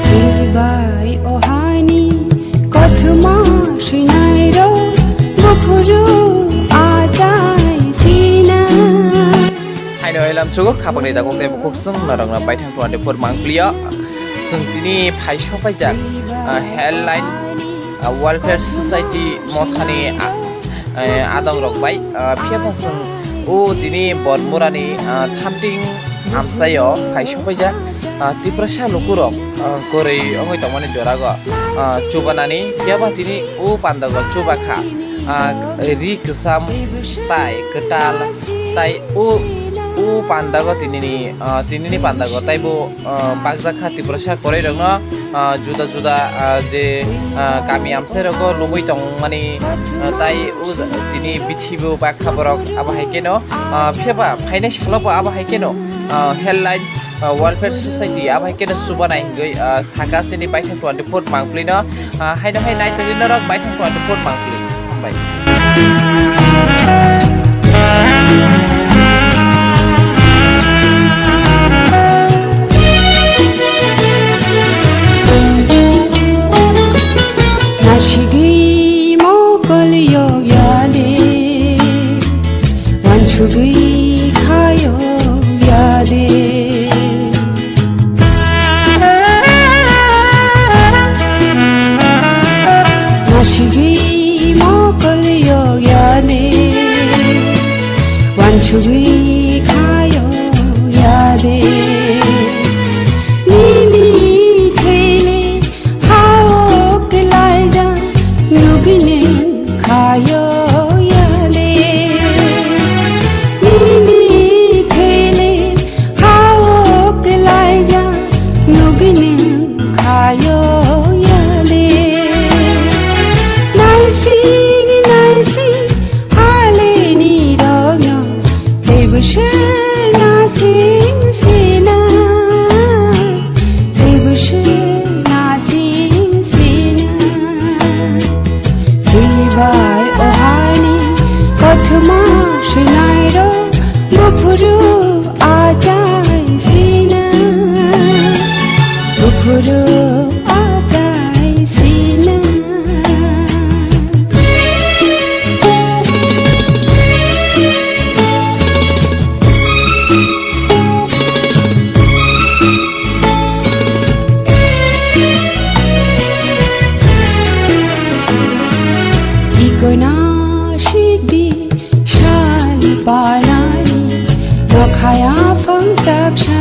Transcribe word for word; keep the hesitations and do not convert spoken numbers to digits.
Chibai ohani kothoma swinairok buphuru achai sina. Haino elam chugo khapangni dagok tei bukhuk chwng norokno baithang twenty-four mangpli o. Chwng tini phai sopaijak, ah, Health Line, ah, Welfare Society mothani, ah, eh, adongrok bai, ah, phiya ba chwng o tini Bormurani, ah, thamting amchaio phai sopaijak, ah, Tiprasa lukurok, ah, kwrwi wngwi tongmani jorago, ah, chubanani phiya ba tini o pandago chubakha, ah, ri kwcham tai kwtal tai o, o pandago tinini, ah, tinini pandago taibo, ah, bakjakha Tiprasa kwrwirokno, ah, juda juda, ah, je, ah, kami amchairogo lubui tongmani, ah, tai o tini bithibo bakha borok abo hai kheno, ah, phiya ba phainai salobo abo hai kheno, ah, Health Line, ah, Welfare Society abo hai kheno chubanai hwnkhe, ah, saka chini baithang twenty-four mangpli no, ah, haino hai naitugwi norok baithang twenty-four mangpli. Hambai. Nasigwi mokol yok yale, wansugwi kha yok yale. Nasigwi mokol yok yale, wansugwi kha yok yale. Nini thele hao kelaija nugini khayo yale. Nini thele hao kelaija nugini khayo yale. Naising naising aleni rogno teibo se nasing sina. Teibo se nasing sina. Tini bai ohani kothoma swinairok buphuru achai sina. Buphuru achai sina. Ikono sikdi sal panani nokhaya phang chaksa.